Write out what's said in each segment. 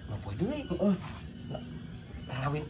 Dua poe deui. Heeh.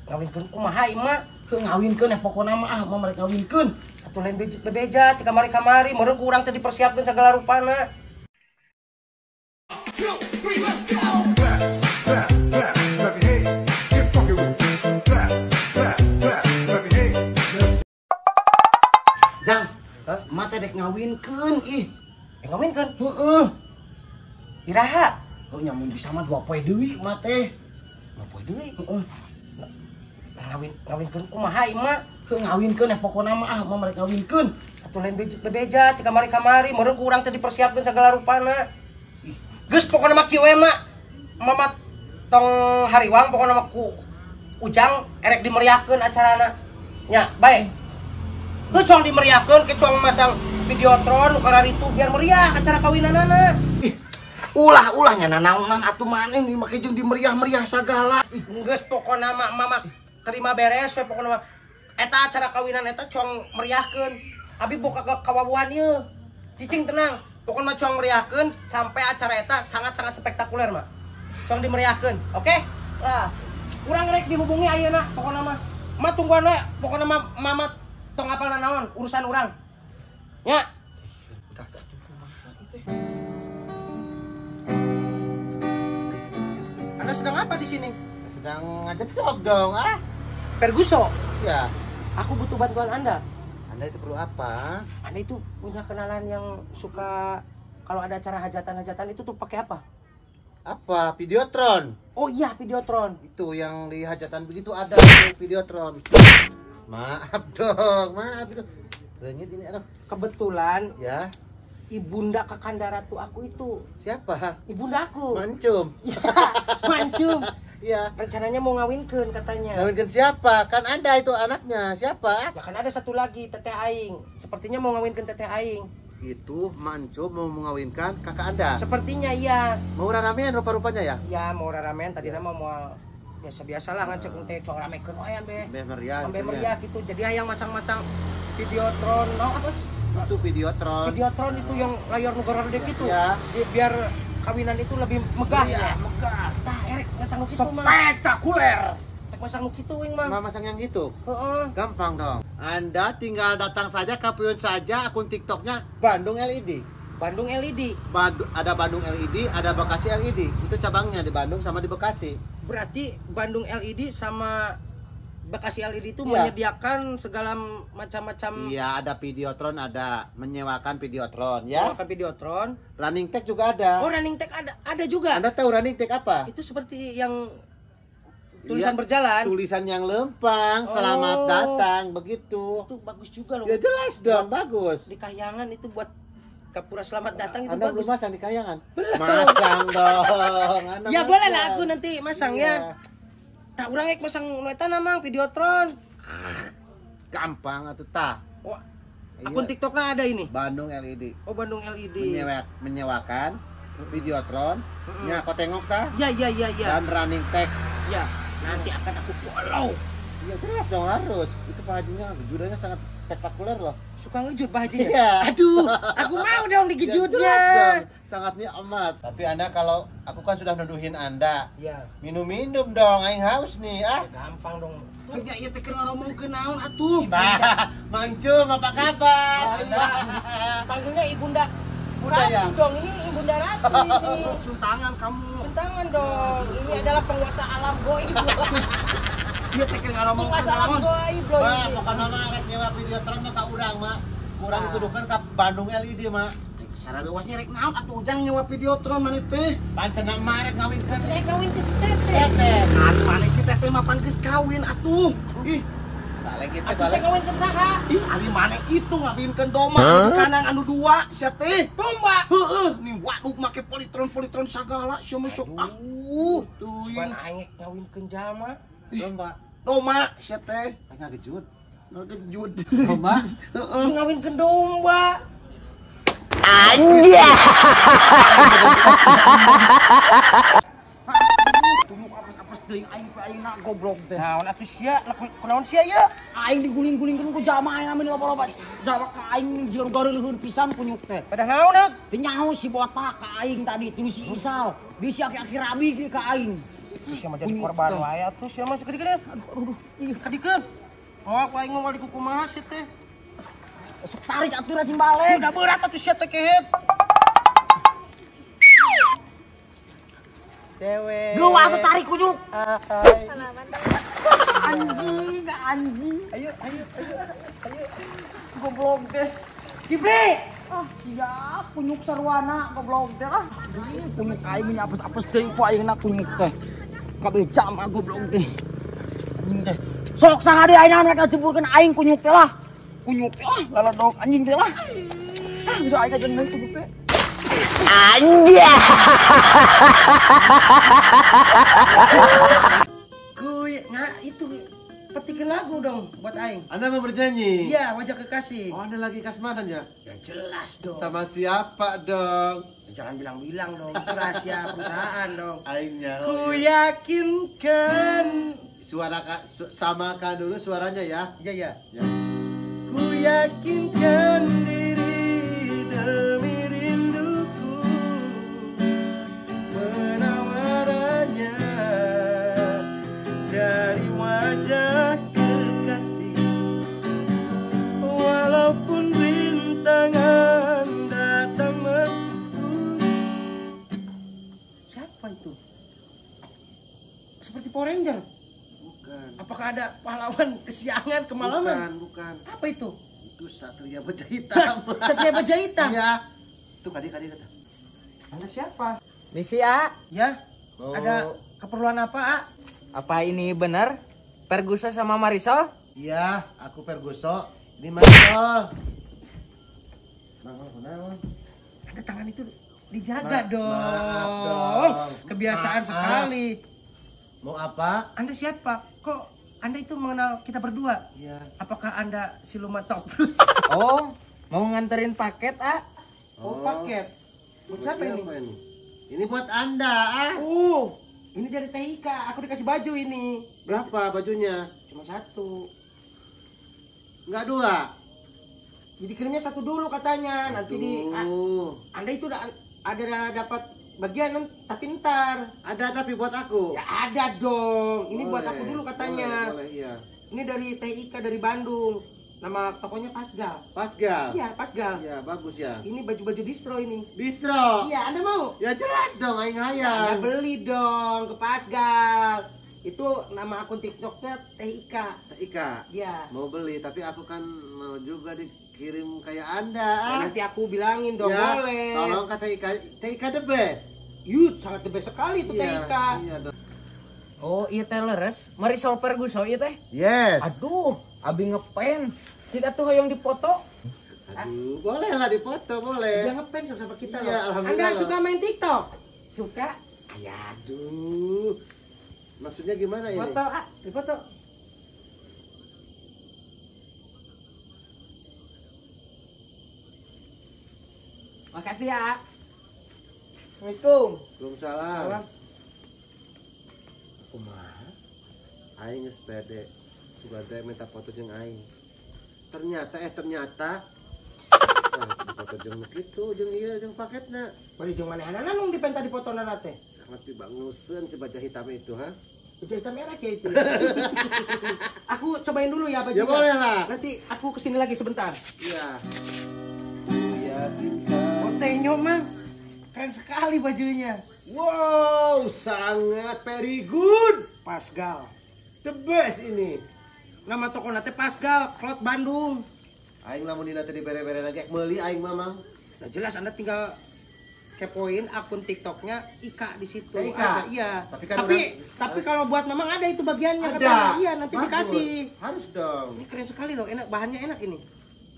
Ngawinkeun kumaha ieu mah? Heuh ngawinkeun eh pokona mah ah mah mereka ngawinkeun. Atuh lain bebeja ti kamari-kamari meureun ku urang teh dipersiapkeun sagala rupana. 2, 3, let's go. Clap, clap, clap, clap your hands. Get funky with it. Clap, clap, clap, clap your hands. Let's Jang, emak teh dek ngawinkeun ih. Ngawinkeun? Heeh. Iraha? Oh nya mun bisa mah 2 poe deui emak teh. 2 poe deui? Heeh. Ngawinkeun kumaha ieu mah? Heuh ngawinkeun eh pokona mah ah mah mereka ngawinkeun. Atuh lain bebeja ti kamari-kamari meureun ku urang teh dipersiapkeun sagala rupana. Geus pokona mah kieu we mah. Mama tong hariwang pokona mah ku Ujang erek dimeriahkeun acarana. Nya, bae. Heuh cong dimeriahkeun ke cong masang videotron nu kararitu biar meriah acara kawinanana. Ih, ulah-ulah nya nanaonan atuh maneh nih make jeung dimeriah-meriah sagala. Ih, geus pokona mah mama terima beres we pokona mah. Eta acara kawinan eta cong meriahkeun. Abi boga kawawuhan ieu. Cicing tenang. Pokoknya mah cong meriahkeun sampai acara eta sangat-sangat spektakuler mah. Cong dimeriahkeun, oke? Okay? Lah, urang rek dihubungi ayeuna pokona mah. Mah tungguan we, pokona mah mama tong apal nanaon urusan urang. Nya. Anda sedang apa di sini? Sedang ngajak dong, ah. Ferguso. Ya. Aku butuh bantuan Anda. Anda itu perlu apa? Anda itu punya kenalan yang suka kalau ada acara hajatan-hajatan itu tuh pakai apa? Apa? Videotron. Oh iya, Videotron. Itu yang di hajatan begitu ada Videotron. Maaf dong, maaf. Rengit ini aduh. Kebetulan ya. Ibunda Kakanda Ratu aku itu. Siapa? Ibunda aku. Mancum. Ya, Mancum. Iya. Rencananya mau ngawinkeun katanya. Ngawinkeun siapa? Kan Anda itu anaknya. Siapa? Ya kan ada satu lagi, Teteh Aing. Sepertinya mau ngawinkeun Teteh Aing. Itu Mancum mau mengawinkan kakak Anda. Sepertinya iya. Mau ramean rupa-rupanya ya? Iya, mau ramean tadi nama mau biasa-biasalah ngacek teh cong ramekeun wae ambe. Ambe meriah. Ambe meriah gitu. Jadi hayang masang-masang videotron, no, apa? Itu videotron. Videotron itu yang layar negara gede gitu. Ya. Biar kawinan itu lebih megah ya. Megah. Tah erek ngasang nu kitu mah. Spektakuler. Tek masang nu kitu wing mah. Masang yang gitu. Heeh. Gampang dong. Anda tinggal datang saja ke Piun saja akun TikToknya Bandung LED. Bandung LED. Ada Bandung LED, ada Bekasi LED. Itu cabangnya di Bandung sama di Bekasi. Berarti Bandung LED sama Bekasi LED itu ya, menyediakan segala macam-macam. Iya, ada videotron, ada menyewakan videotron ya. Menyewakan videotron. Running tag juga ada. Oh, running tag ada juga. Anda tahu running tag apa? Itu seperti yang tulisan ya, berjalan. Tulisan yang lempang, oh, selamat datang begitu. Itu bagus juga loh. Ya jelas dong, buat bagus. Di Kahyangan itu buat Kapura selamat datang itu Anda bagus. Belum masang di Kahyangan? Belum. Masang dong. Anda ya masang. Boleh lah aku nanti masang iya. Ya. Tak urang ek masang nu eta namang videotron. Gampang atuh tah. Oh, akun TikToknya ada ini. Bandung LED. Oh, Bandung LED. Menyewakan videotron. Nya kau tengok tah? Iya, iya, iya, iya. Dan running tag. Ya, nanti akan aku follow. Iya, jelas dong harus. Itu Pak Hajinya gejudannya sangat spektakuler loh. Suka ngejut Pak Hajinya? Iya. Aduh, aku mau dong digejutnya. Ya, jelas dong. Sangat nikmat. Tapi Anda kalau aku kan sudah nuduhin Anda. Iya. Minum-minum dong, aing haus nih ah. Ya, gampang dong. Kerja ieu teh keur ngomongkeun naon atuh. Nah, Mancum apa kabar? Oh, iya. Panggilnya Ibunda Ratu ya? Dong, ini Ibunda Ratu ini. Suntangan kamu. Suntangan dong. Ini adalah penguasa alam goib. Ieu teh keur ngomongkeun penguasa alam goib loh ini. Mah, pokona mah rek nyewa videotron mah ka urang mah. Kurang dituduhkan ka Bandung LED mah. Sarareuwasnya rek naon atuh Ujang nyewa videotron maneh teh? Pan cenah mah rek ngawinkeun. Rek ngawinkeun si Teteh. Teteh. Atuh maneh si Teteh mah pan geus kawin atuh. Ih, balik itu balik. Atuh ngawinkeun saha? Ih, ari maneh itu ngawinkeun domba kandang anu dua sia teh. Domba. Heueuh, nih waduk make politron-politron sagala sia mah sok ah. Tuh, pan aing ngawinkeun jalma. Domba. Domba sia teh. Ngagejut. Ngagejut. Domba. Heeh. Ngawinkeun domba. Anjay. Tunggu apes-apes deui aing teh aing nak goblok teh. Naon atuh sia? Kunaon sia ieu? Aing diguling-gulingkeun ku jamaah aing amin loba-loba. Jawa ka aing jieu gareuleun pisan kunyuk teh. Pada naon heuk? Teu nyaho si botak ka aing tadi tuluy si Isal. Bisi aki-aki rabi ka aing. Terus yang jadi korban wae atuh sia mah segede-gede. Aduh, ih kadikeun. Moal ku aing mah dikukumaha sih teh. Sok tarik atuh rasim balik. Udah berat atuh sia teh kehet. Cewek. Geuh atuh tarik kunyuk. Salaman. Anjing, anjing. Ayo, ayo, ayo. Ayo. Goblok teh. Kipli. Ah, siap kunyuk sarwana goblok teh ah. Kunyuk aing nya apes-apes deui ku aing na kunyuk teh. Kabeh jam goblok teh. Anjing teh. Sok saha deui aing rek ngajemburkeun aing kunyuk teh lah. Kunyuk teh lah, laladok anjing teh lah. Ah, bisa aing kajeun kunyuk teh. Anjay. Nah, itu petikin lagu dong buat aing. Anda mau bernyanyi? Iya, Wajah Kekasih. Oh, Anda lagi kasmaran ya? Yang jelas dong. Sama siapa dong? Jangan bilang-bilang dong, itu rahasia perusahaan dong. Aingnya. Ku yakinkan. Suara samakan dulu suaranya ya. Iya, iya. Ya. Ku yakinkan diri demi rinduku menawarannya dari wajah kekasih, walaupun rintangan datang menunggu. Siapa itu? Seperti Power Ranger. Bukan. Apakah ada pahlawan kesiangan, kemalaman? Bukan, bukan. Apa itu? Itu Satria Baja Hitam. Satria Baja Hitam? Iya. Itu kadi-kadi kata. Anda siapa? Misi, A. Ya. Oh. Ada keperluan apa, A? Apa ini benar? Ferguso sama Marisol? Iya, aku Ferguso. Ini Marisol. Ada tangan itu dijaga dong. Maaf dong. Kebiasaan sekali. Mau apa? Anda siapa? Kok Anda itu mengenal kita berdua? Iya. Apakah Anda siluman top? Oh, mau nganterin paket, A? Oh, paket. Buat siapa ini? Ini buat Anda, ah. Ini dari TIK, aku dikasih baju ini. Berapa bajunya? Cuma satu. Enggak dua? Jadi kirimnya satu dulu katanya. Nanti di Anda itu udah ada dapat bagian tapi ntar. Ada tapi buat aku? Ya ada dong. Ini boleh, buat aku dulu katanya. Boleh, boleh, iya. Ini dari TIK dari Bandung. Nama tokonya Pasgal. Pasgal? Iya, Pasgal. Iya, bagus ya. Ini baju-baju distro ini. Distro? Iya, Anda mau? Ya jelas dong, aing hayang. Anda beli dong ke Pasgal. Itu nama akun TikToknya TIK. TIK? Iya. Mau beli, tapi aku kan mau juga dikirim kayak Anda. Ya, nanti aku bilangin dong, ya, boleh. Tolong ke TIK. TIK the best. Yud, sangat the best sekali itu iya, TIK. Iya dong. Oh, iya teh leres. Marisol Ferguso iya teh? Yes. Aduh, abi ngepen. Tidak tuh hoyong dipoto. Aduh, boleh lah dipoto, boleh. Dia ngepen sama kita iya, loh. Alhamdulillah. Anda suka main TikTok? Suka. Ya, aduh. Maksudnya gimana ini? Foto, ah, dipoto. Makasih ya. Assalamualaikum. Waalaikumsalam. Salam. Kumaha? Aing geus pede. Suka teh minta foto jeung aing. Ternyata nah, foto jeung kitu jeung ieu jeung paketna. Bari jeung manehanana nu dipenta dipotona teh. Sangat dibanguseun si baja hitam itu, ha? Baja hitam merah ya itu. Aku cobain dulu ya bajunya. Ya boleh lah. Nanti aku kesini lagi sebentar. Iya. Iya, Otenyo mah keren sekali bajunya. Wow, sangat very good. Pasgal. The best ini. Nama toko nate Pasgal, Cloud Bandung. Aing lamun dina teh dibere-bere lagi meuli aing mah, Mang. Nah, jelas Anda tinggal kepoin akun TikToknya Ika di situ. Ika. Ada, iya. Tapi kan tapi kalau buat Mamang ada itu bagiannya ada. Katanya. Iya, nanti bagus. Dikasih. Harus dong. Ini keren sekali loh, enak bahannya enak ini.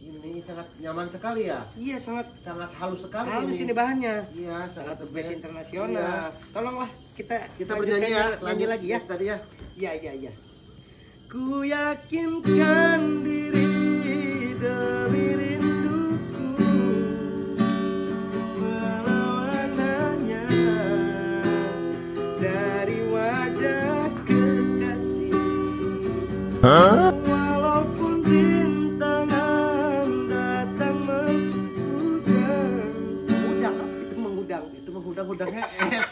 Ini sangat nyaman sekali ya. Iya, sangat sangat halus sekali. Halus ini bahannya. Iya, sangat the best internasional. Iya. Tolonglah kita bernyanyi ya, lanjut lagi ya. Tadi ya. Iya, iya, iya. Ku yakinkan diri demi rinduku melawanannya dari wajah kekasih. Huh? Walaupun rintangan datang mengundang. Mengundang, itu mengundang. Itu mengundang-undangnya es.